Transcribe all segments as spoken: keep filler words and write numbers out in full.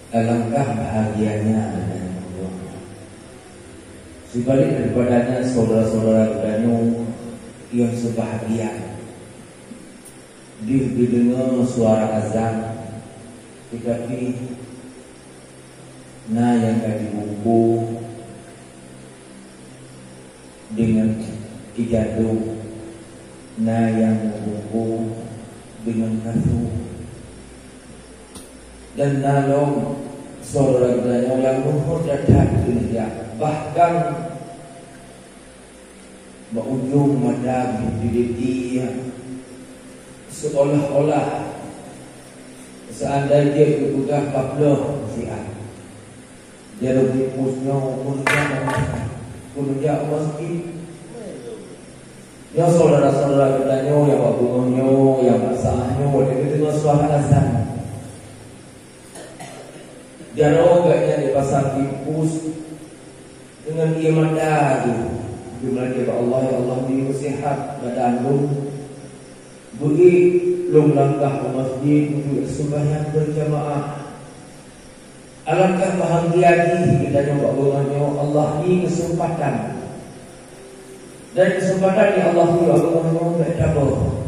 Alangkah bahagianya geutanyoe. Sibalik daripadanya, saudara-saudara geutanyoe yang sebahagia, di didengar suara azan, tetapi na yang ka dibungkuk dengan ijadu, na yang meubungkuk dengan kasu. Dan na lom saudara geutanyoe nyang luhur that-that keureuja, bahkan bak ujong mata jih dididie, seolah-olah seandai jih geupeugah bak bloe siat. Jaroe jipus nyoe pun jak u masjid, pun jak u masjid. Nyoe saudara-saudara geutanyoe nyang bak beungoh nyoe, nyang bak saát nyoe, watèe geudeungoe suara azan. Jaroe geuh nyan dipasang jipus deungon ié mata geuh, geumeulakèe bak Allah, "Ya Allah, bri keu sihat badan lôn." Beuék lôn langkah u masjid untuk seumayang beurjamaah. Alangkah bahagia jih geutanyoe bak beungoh nyoe Allah bri keuseumpatan. Dan keuseumpatan nyang Allah bri bak beungoh nyoe bèk tabôh.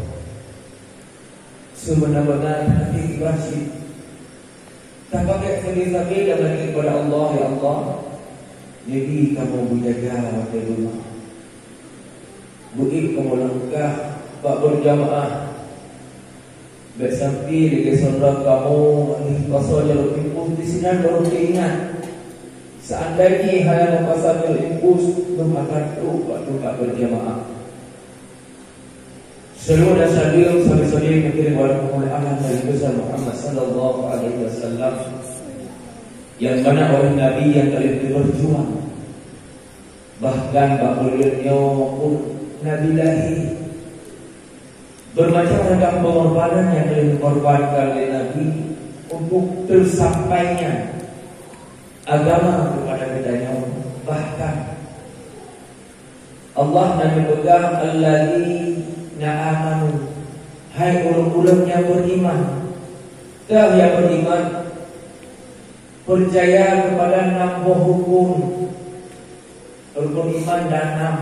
Seubeuna-beuna hati ibadat. Tapakék sabe-sabe dan lagèe kepada Allah, "Ya Allah, neubi kamoe beujaga watèe beungoh. Beuék kamoe langkah bak beurjamaah. Bèk sampoe lagèe syedara kamoe di pasar Jalan Tikus, disinan baru teuingat. Seandai jih hana meupasang Jalan Tikus, lôn akan trôk bak teumpat beurjamaah." Seulaweuet dan saleuem sabe-sabe neukirém bak Nabi Muhammad sallallahu alaihi wasallam, nyang mana oleh Nabi nyang ka lheueh geupeurjuang. Bahkan bak buleuen nyoe pun Nabi lahé. Beumacam ragam peungorbanan nyang ka lheueh geukorbankan lé Nabi untuk teusampainya agama keupada geutanyoe. Bahkan Allah na geupeugah, "Allazina amanu," hai ureueng-ureueng nyang beriman. Kah nyang beriman percaya kepada enam boh rukun. Rukun iman ada enam.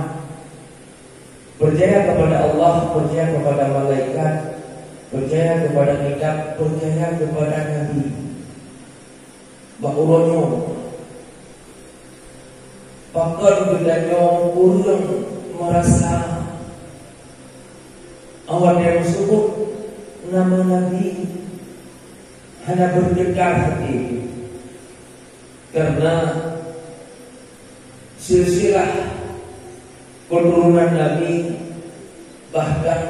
Percaya kepada Allah, percaya kepada malaikat, percaya kepada kitab, percaya kepada nabi. Bak uroe nyoe, pakon geutanyoe ureueng meurasa awak nyang meusebut nama Nabi hana beureukat hati? Karena silsilah keuturonan Nabi, bahkan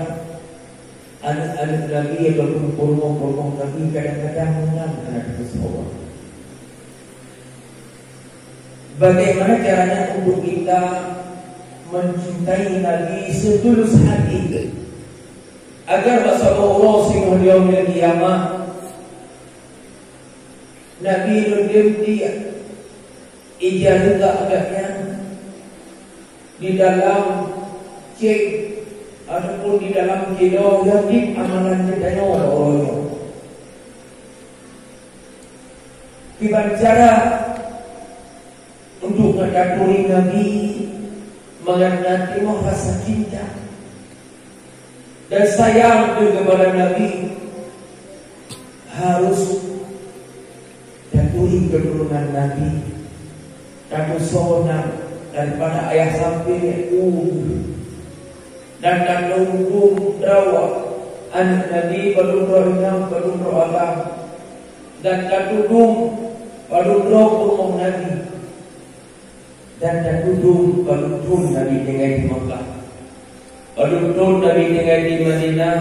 aneuk-aneuk Nabi ataupun peurumoh-peurumoh Nabi kadang-kadang meunan hana teupeue saboh. Bagaimana caranya untuk kita mencintai Nabi setulus hati, agar bak saboh uroe singoh di yaumul qiyamah, Nabi lôn dem di ija lega agak nyan di dalam cek ataupun di dalam kilo yakin amalan geutanyoe bak uroe nyoe. Kiban cara untuk geutaturi Nabi mangat na timoh rasa cinta dan sayang kepada Nabi, harus taturi keuturonan Nabi, tatusoe na daripada ayah sampai u, dan tatudum droe aneuk Nabi, padum droe inong, padum droe agam, dan tatudum padum droe peurumoh Nabi. Dan tatudum padum thon Nabi tinggai di Makkah, padum thon Nabi tinggai di Madinah,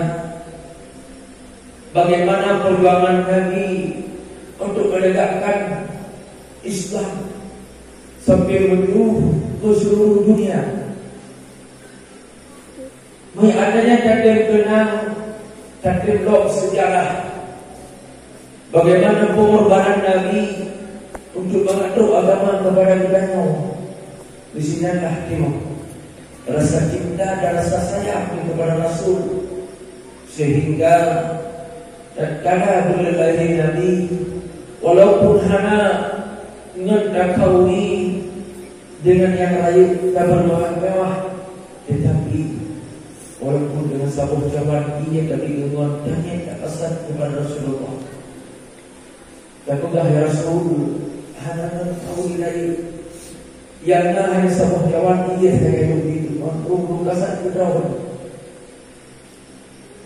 bagaimana perjuangan Nabi untuk menegakkan Islam sampai menyuruh ke seluruh dunia. Meuadanya tatem keunang, tatem lok seujarah bagaimana pengorbanan Nabi untuk mengatur agama kepada geutanyoe. Di sinanlah timoh rasa cinta dan rasa sayang kepada Rasul, sehingga tatkala buleuen lahé Nabi, walaupun Karena ngon takhauri dengan yang lain, tak bermewah-mewah, tetapi walaupun dengan saboh cawan ie, tapi ngon tanyong tak pesan kepada Rasulullah. Tapeugah, "Ya Rasul, hana ngon takhauri lain. Nyang na hanya saboh cawan ie sagai nyoe, ngon rueng-rueng kasat keudroe."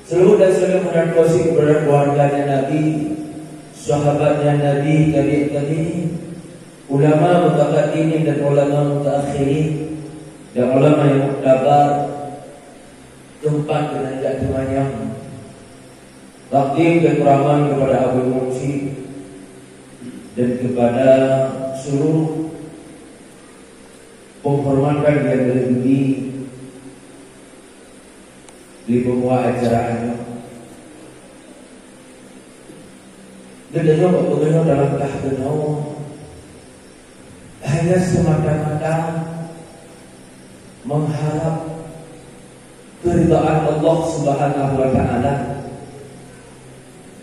Seluruh dan seluruh meunan kuasa kepada keluarganya Nabi, sahabatnya Nabi, tabi'in tabi'in, ulama mutaqaddimin dan ulama mutaakhirin, dan ulama yang muktabar, tempat dan agak teumanyong. Takdim dan rahmat kepada Abu Mufti dan kepada seluruh penghormatan yang lebih di pembuat acara ini. Dan dengan waktu dalam kah hanya semata-mata mengharap keridhaan Allah Subhanahu wa Taala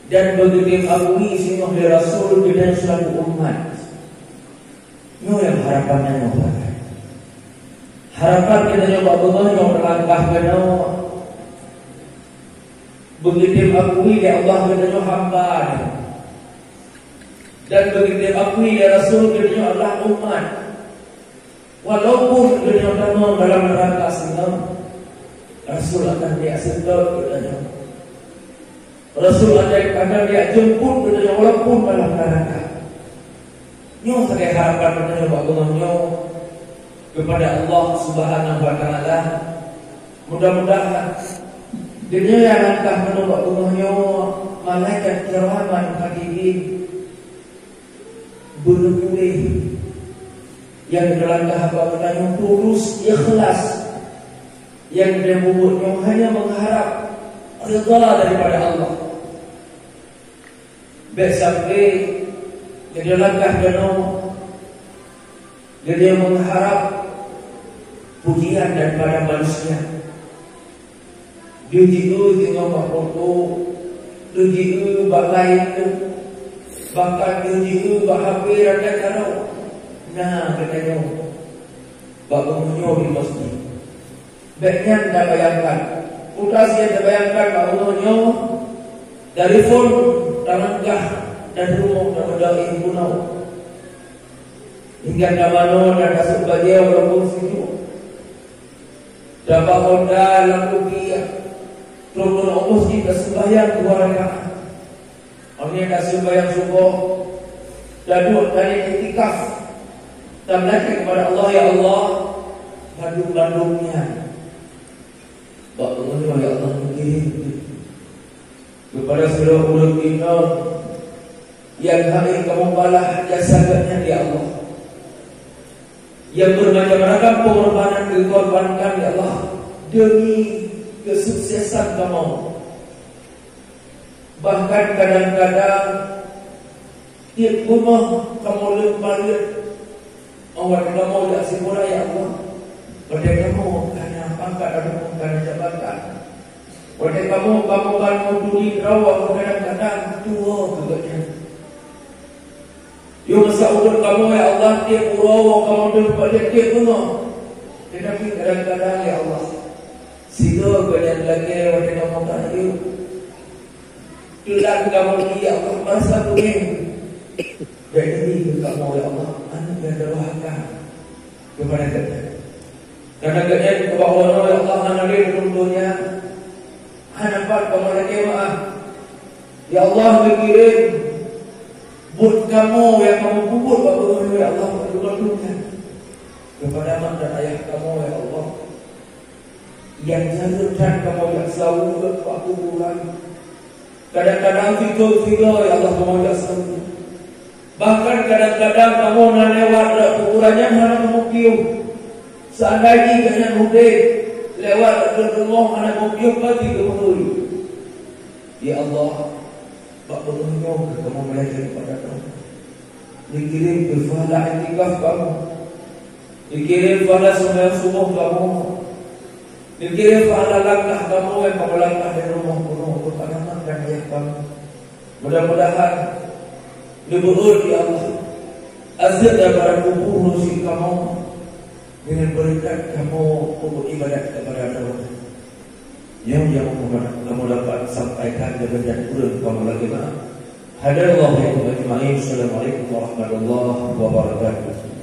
dan begitu akui singoh lé Rasul dan selaku umat. Nyoe nyang harapan nyoe, harapan geutanyoe bak Allah nyoe, langkah geutanyoe begitu akui lé Allah geutanyoe hamba, dan begitu akui lé Rasul geutanyoe adalah umat. Walaupun geutanyoe tamong dalam neuraka singoh, Rasul akan jak seutôt geutanyoe. Rasul akan, akan jak jemput geutanyoe walaupun dalam neuraka. Nyoe sagai harapan geutanyoe bak Allah nyoe kepada Allah Subhanahu wa Taala. Mudah-mudahan di dunia nyang ka meunyoe bak Allah nyoe, malaikat kiraman katibin beureuguléh nyang dalam haba geutanyoe tulus ikhlas, nyang geutanyoe buet nyoe hanya mengharap ridha daripada Allah. Bék sampai geutanyoe langkah geutanyoe, geutanyoe mengharap pujian daripada manusia. Jeuet jieu singoh bak foto, jeuet jieu bak laén, bahkan jeuet jieu bak H P rakan tanoh. Na geutanyoe bak geumeunyoe di masjid. Bék nyan tabayangkan. Peue nyang tabayangkan bak geumeunyoe, dari phon talangkah dan rumoh tapeudong ié bunoe. Hingga tamanoe dan taseubaje walaupun singoh. Tabak honda lam kupiah, trok keunoe masjid taseumbahyang dua rakaat. Óh lheueh taseumbahyang suboh, taduek tarék iktikaf, tameulakée kepada Allah, "Ya Allah, bandum-bandum nyan bak geumeunyoe, ya Allah, meukirim." Kepada sidroe ureuëng inong nyang hana kamoe balah jasa geuhnyan, ya Allah, nyang bermacam ragam pengorbanan geukorbankan, ya Allah, demi kesuksesan kamoe. Bahkan kadang-kadang tiep beungoh kamoe leuem paleuet. Awak kamoe jak sikula, ya Allah. Watée kamoe kana pangkat ataupun kana jabatan. Watée kamoe, kamoe ban meuturi droe, kadang-kadang tuwoe keu gobnyan. Yoh masa uroe kamoe, ya Allah, tiep uroe kamoe deuh bak tiep-tiep beungoh. Tetapi kadang-kadang, ya Allah, sidroe gobnyan lagée watée kamoe ka rayeuk. Tulang kamoe, ya Allah, merasa beungéh. Dan ini keu kamoe, ya Allah, aneuk nyang teurohaka kepada gata. Karena gata keubah uroe, ya Allah, hana lé ureuëng donya, hana pat kamoe lakée meuáh. Ya Allah, meukirim buet kamoe nyang kamoe peubuet bak uroe, ya Allah, bak uroe donya kepada mak dan ayah kamoe, ya Allah. Nyang jeuet that kamoe jak saweue bak kuburan. Kadang-kadang tiga-tiga, ya Allah, kamoe jak saweue. Bahkan kadang-kadang kamoe na lewat rot kuburan nyan hana kamoe piôh. Seandai jih gobnyan udeb, lewat rot rumoh hana kamoe piôh, pasti kamoe turi. Ya Allah, bak bunoe nyoe keu kamoe meulakée kepada kamoe. Dikirim keu pahala iktikaf kamoe. Dikirim pahala seumayang suboh kamoe. Dikirim pahala langkah kamoe nyang kamoe langkah dari rumoh keunoe untuk aneuk dan ayah kamoe. Mudah-mudahan neubeuôt, ya Allah, Azab daripada kubur si kamoe, dengan berkat kamoe peubuet ibadat kepada Allah. Nyoe nyang kamoe dapat sampaikan, dan ureueng kamoe lagèe na. Hadanallahu wa iyyakum ajma'in. Assalamualaikum warahmatullahi wabarakatuh.